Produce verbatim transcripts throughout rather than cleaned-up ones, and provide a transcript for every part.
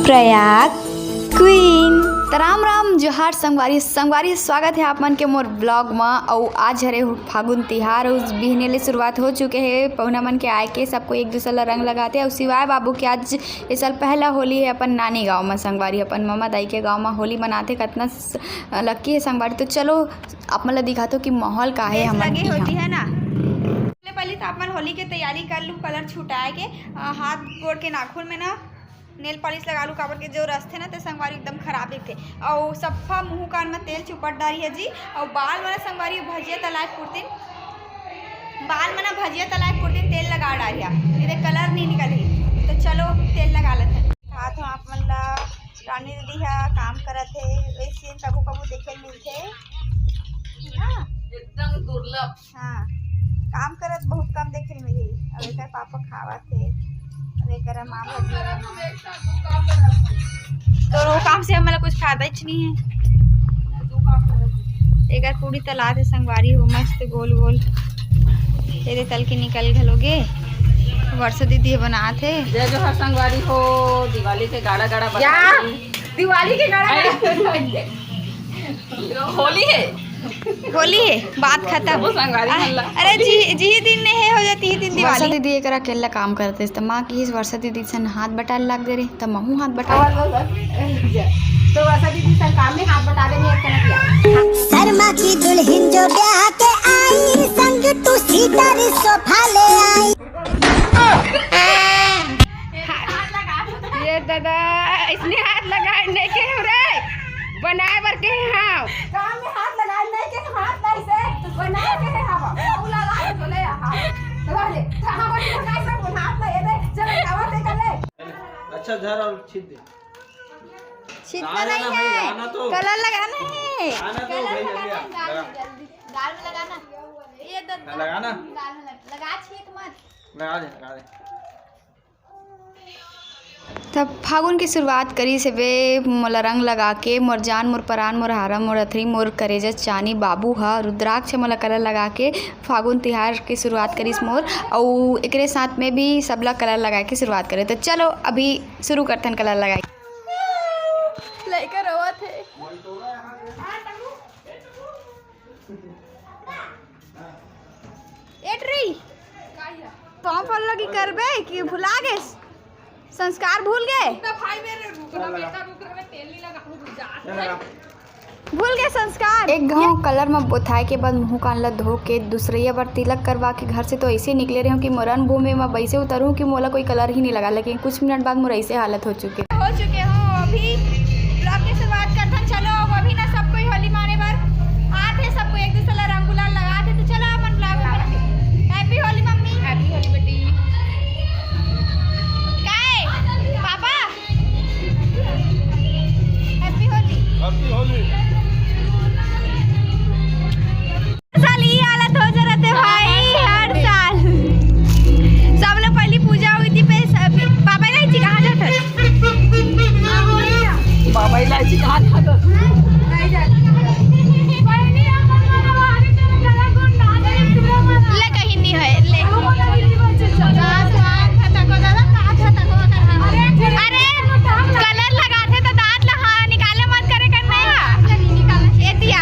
Prayag queen. त राम राम, जोहार संगवारी। संगवारी, स्वागत है आप मन के मोर ब्लॉग म। अउ आज हरे फागुन तिहार, अउ बिहने ले शुरुआत हो चुके हे पहुना मन के आए के। सबको एक दूसर ला रंग लगाते, अउ शिवाय बाबू के आज ये साल पहला होली है अपन नानी गांव म। संगवारी, अपन ममा दाई के गांव म होली मनाते, कतना स-, लक्की है संगवारी। तो चलो, आप मन ला दिखाथो कि माहौल का है हमन लगे के होती यहाँ। है ना। पहले, पहले तो आप मन होली के तैयारी कर लू, कलर छुटाए के, अ, हाथ गोड़ के नाखून में ना नेल पॉलिश लगा लू, काबर के जो रसथे ना, ते संगवारी एकदम खराब दिखथे। अउ सफ्फा मुंह कान में तेल चुपट डारी है जी। अउ बाल मन संगवारी भजिया तलाए पुरतिन, बाल मन भजिया तलाए पुरतिन तेल लगा डारी है, ये देख कलर नहीं निकलही। तो चलो तेल लगा लेते हैं। हाथ में आप मन ला रानी दीदी हा काम करत हे, वैसे कभू कभू देखे मिलथे ना। एकदम दुर्लभ। हाँ, काम करत बहुत कम देखे मिलही। अब एकर पापा खावत हे, अब एकर माँ भर तो वो काम से हमला कुछ फायदा ही नहीं है। एकर पूरी तलात है संगवारी हो, मस्त गोल गोल। तेरे तल के निकल घलोगे। वर्षा दीदी बनात है। जय जोहार संगवारी हो, दिवाली के गाड़ा गाड़ा या, बधाई। दिवाली के गाड़ा गाड़ा। होली है। होली है, बात खत्म। वो संगवारी मन ला। अरे जी, जी दिन ने है हो जाती है दिन दिवाली। वर्षा दीदी एकरा अकेला काम करते, त माँ की इस वर्षा दीदी सन हाथ बटाए लाग दे रे, त महू हाथ बटाए। तो वर्षा दीदी सन काम में हाथ बटा देनी है, कनक किया। शर्मा की दुल्हन जो ब्याह के आई, संग टू सीटर सोफा ले आई। ये दादा, इसने हाथ लगाए नहीं के हो रे, बनाए बर के हाव। काम में हाथ लगाए नहीं के हाथ नहीं से, बनाए के है हाव। उ लगा के बोले हाव। तो ले, तो हम बोले, "कैसे बोल हाथ लगे दे, चल, कावा दे कर ले।" अच्छा, झाड़ और छीट दे। छीट आना नहीं ना भाई, है, आना तो। कलर लगाना है। आना तो कलर भाई, लगाना जल्दी है, आ, गाल में, लगा। जल्दी। गाल में लगाना। ये दादा, हाँ, लगाना। गाल में लग-, लगा, छीट मत। लगा दे, लगा दे। तब फागुन की शुरुआत करिस हवे मोला रंग लगा के, मोर जान, मोर परान, मोर हारा, मोर अथरी, मोर करेजा चानी बाबू ह रुद्राक्ष मोला कलर लगा के फागुन तिहार की शुरुआत करिस मोर, अउ एकरे साथ में भी सबला कलर लगाए के शुरुआत करे। तो चलो अभी शुरू करथन कलर लगाए। लइका रोवत हे। एटरी, पाँव पर लगी करबे कि भुला गेस? संस्कार भूल गए? रुक ना भाई, मेरे रुक ना, बेटा रुक ना, मैं तेल नहीं लगा, रुक जा। भूल गए संस्कार। एक घाव कलर में बोथाए के बाद मुंह कान ला धो के दूसरैया बार तिलक करवा के घर से तो ऐसे निकले रहे हूँ कि मोर रंगभूमि में वैसे उतरूँ कि मोला कोई कलर ही नहीं लगा, लेकिन कुछ मिनट बाद मोर ऐसे हालत हो चुके। हो चुके हो अभी। ब्लॉग के शुरुआत करथन, चलो। अब अभी ना सब कोई होली माने बर आत हे, सबको एक दूसरे ला रंग गुलाल लगात हे। तो चलो अपन ब्लॉग में। Happy Holi mummy. Happy Holi बेटी। काय papa? Happy Holi. Happy Holi. साल ई हालत हो जा रहते भाई, हर साल। सब लोग पहली पूजा हुई थी पे सब, बाबा इलायची कहाँ जाता है? बाबा इलायची कहाँ जाता है? ले कहीं नहीं है, ले। अरे, कलर लगाथे त दांत ला, हाँ, निकाले मत करे करना है। ये दिया।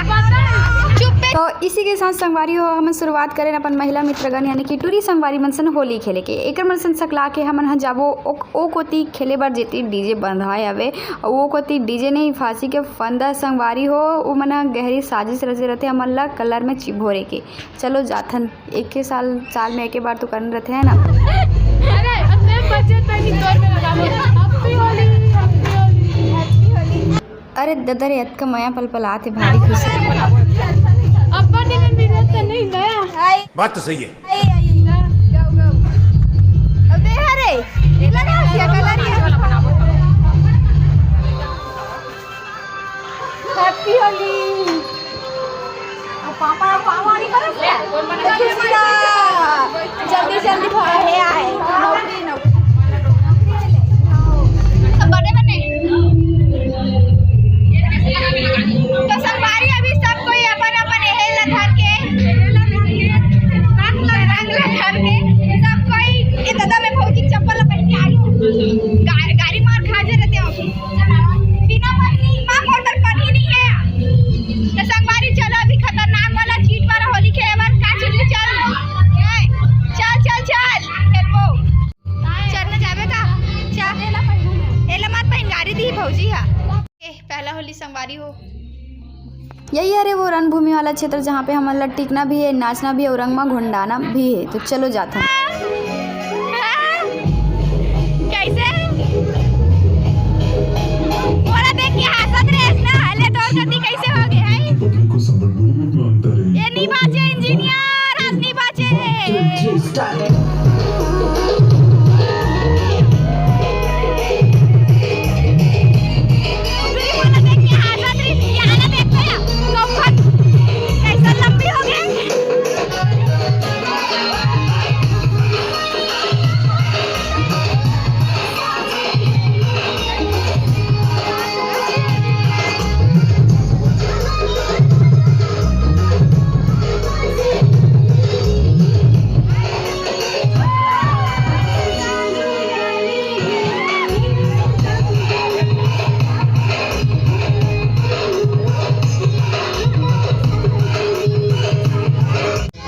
चुप बे। तो इसी के साथ संगवारी हो, हमन शुरुआत करें अपन महिला मित्रगण यानी कि टूरी संगवारी मन सन होली खेले के। एकर मन सन सकला के हमन ह जाबो ओ, ओ कोती खेले बर जेती डीजे बंधाए हवे। अउ ओ कोती डीजे नहीं, फांसी के फंदा संगवारी हो, ओ मन ह गहरी साजिश रचे रहते हमन ला कलर में चिभोरे के। चलो जाथन, एक के साल, साल में एक बार तो करन रहते है ना। अरे, अपने बजट में नहीं, तोर में लगा दो। Happy Holi, happy Holi, happy Holi. अरे ददा रे, अतका मया पलपलात हे, भारी खुशी। अपन दिन में मिलत तो नहीं ना। हाय। बात तो सही है। हाय, हाय। Go, go। अब दे हरे, लगा दिया कलर ये। Happy होली। अब पापा, पापा नहीं बरस रहा। देखिए सीधा। जल्दी, जल्दी भाई आए। नौकरी, नौकरी। तो बड़े बने। तो संगवारी अभी सब कोई अपन अपन एहे ला धर के, रंग ला, रंग ला धर के, सब कोई ए दादा में भौजी चप्पल ला पहन के आई हूँ। गा-, गाड़ी मार खा जे रहते हो। बिना पढ़नी, माँ मोर बर पढ़ी नहीं है। तो संगवारी, चलो, अभी खतरनाक वाला चीट वाला होली खेले बर। का चीट? चल, ए, चल, चल, चल, खेलबो। चल न जाबे का? चल। एला मत पहिन, गारी दी भौजी हा। ए, पहला होली संगवारी हो। यही हरे वो रणभूमि वाला क्षेत्र, जहाँ पे हमन ला टिकना भी है, नाचना भी है और रंग मा घोंडाना भी है। तो चलो जाथन। कैसे? मोला देख के हंसत रहे ना, अले तोर गति कैसे हो गए है? ये नहीं बाचे इंजीनियर, आज नहीं बाचे।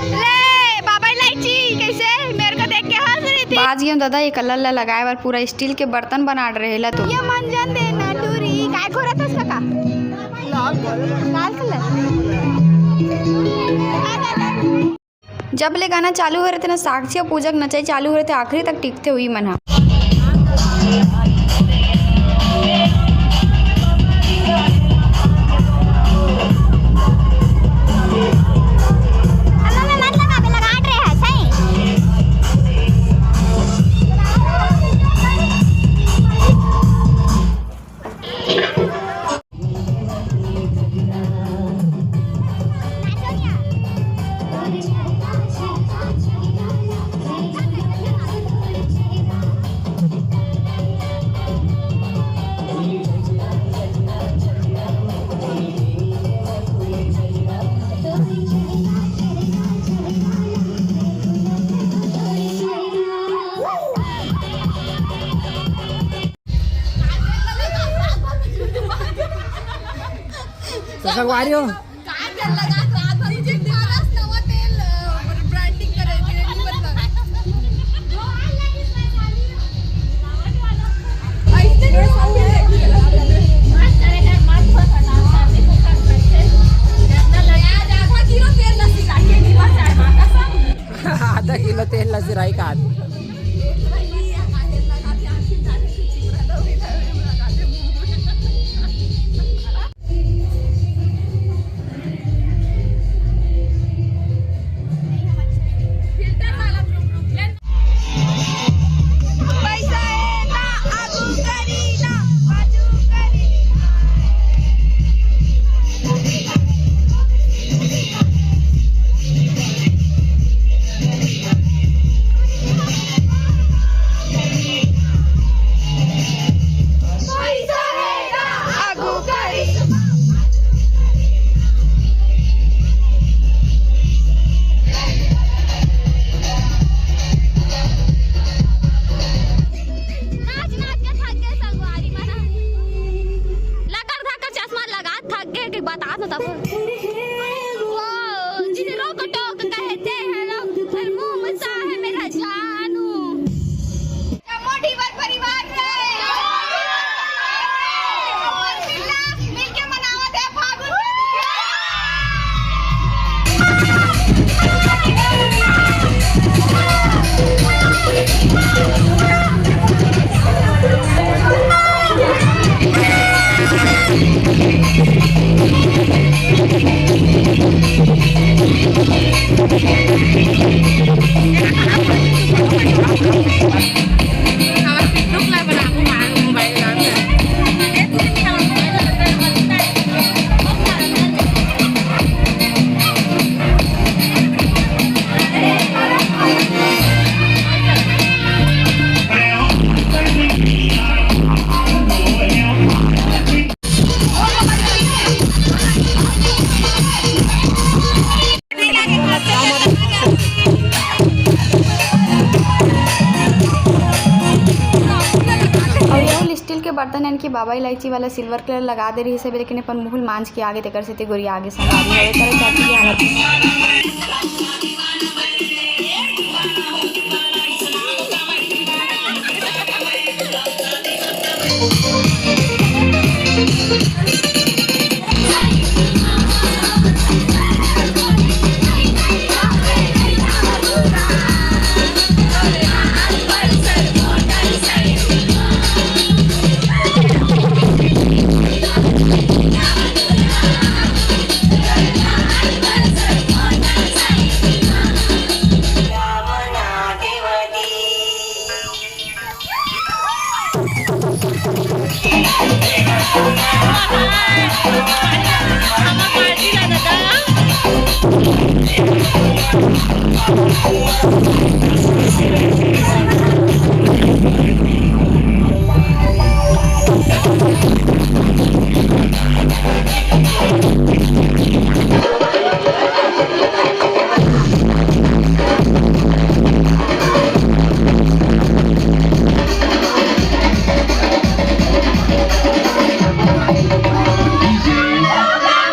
ले, बाबा इलायची, कैसे? मेरे को देख के हंस रही थी। बाज गयो दादा, ये कलर ला लगाए बर पूरा स्टील के बर्तन बना रहे ला तो। ये मंजन दे ना टूरी, काय खोरा था इसका का? लाल कलर। लाल कलर। जब ले गाना चालू हो रहे थे ना, साक्षी और पूजा के नचाई चालू हो रहे थे, आखिरी तक टिकते हुई मन हा। तो संगवारी हो। आधा किलो तेल ला सिराई का आदमी। नाच नाच के थक गए संगवारी मन। लकर धकर चश्मा लगा थक गए कि बता दो तब। ओ, जिसे रोक टोक कहते हैं लोग, पर मुंह मुसा है मेरा जानू। जम्मो ढीवर परिवार के मिलके मनावत है फागुन के स्टील के बर्तन यानी कि बाबा इलायची वाला सिल्वर कलर लगा दे रहिस हवे, लेकिन अपन मुँह ल मांज के आगे, तेकर सेती गोरिया आगे संगवारी हवे, तेकर चाची के हालत।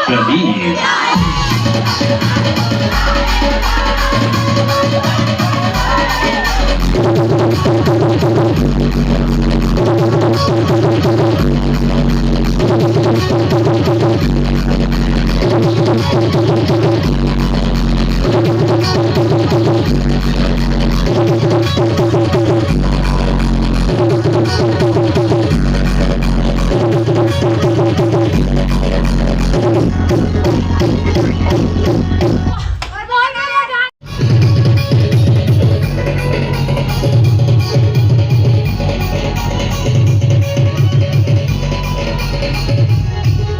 प्रदीप।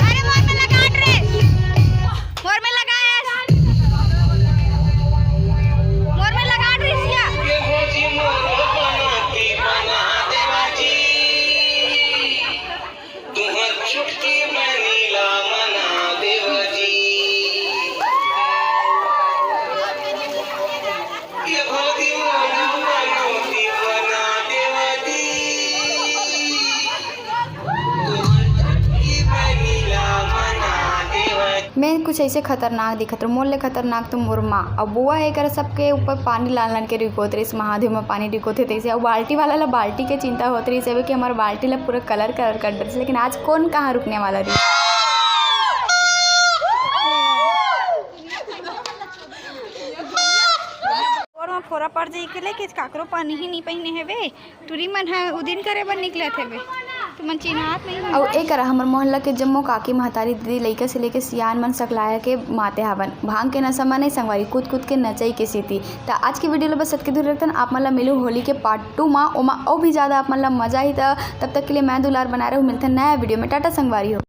अरे मोर में लगा रे, मोर में लगा है, मोर में लगा रे सिया। तुहर छुट्टी मनीला मना देव जी। ये भोदी मना मनो दीवाना देव जी। तुहर छुट्टी मनीला मना देव जी। मैं कुछ ऐसे खतरनाक दिखत रहूं, मोर ले खतरनाक तो मोर माँ। अब बुआ है कर सबके ऊपर पानी लान लान के रिकोत रहिस, महादेव में पानी रिकोत हे तैसे। अब बाल्टी वाला ला बाल्टी के चिंता होत रहिस हवे कि हमार बाल्टी ला पूरा कलर कलर कर डरिस, लेकिन आज कौन कहाँ रुकने वाला रही। और वहाँ फोरा पड़ जाई के लेके काकरो पानी ही नहीं पहिने हवे। टूरी मन ह उदिन करे बर निकलत हेबे, तुमन चिन्हात नहीं हो। अउ ए करा हमर मोहल्ला के जम्मो काकी, महतारी, दीदी, लइका से लेके सियान मन सकलाया के माते हावन। भांग के नशा म नहीं संगवारी, कूद कूद के नचई के सेती। त आज के वीडियो ल बस अतके दूर रखथन। आप मन ल मिलू होली के पार्ट टू म, ओमा अउ भी ज्यादा आप मन ल मजा आही। त तब तक के लिए मैं दुलार बनाए रहू, मिलथन नया वीडियो में। टाटा संगवारी हो।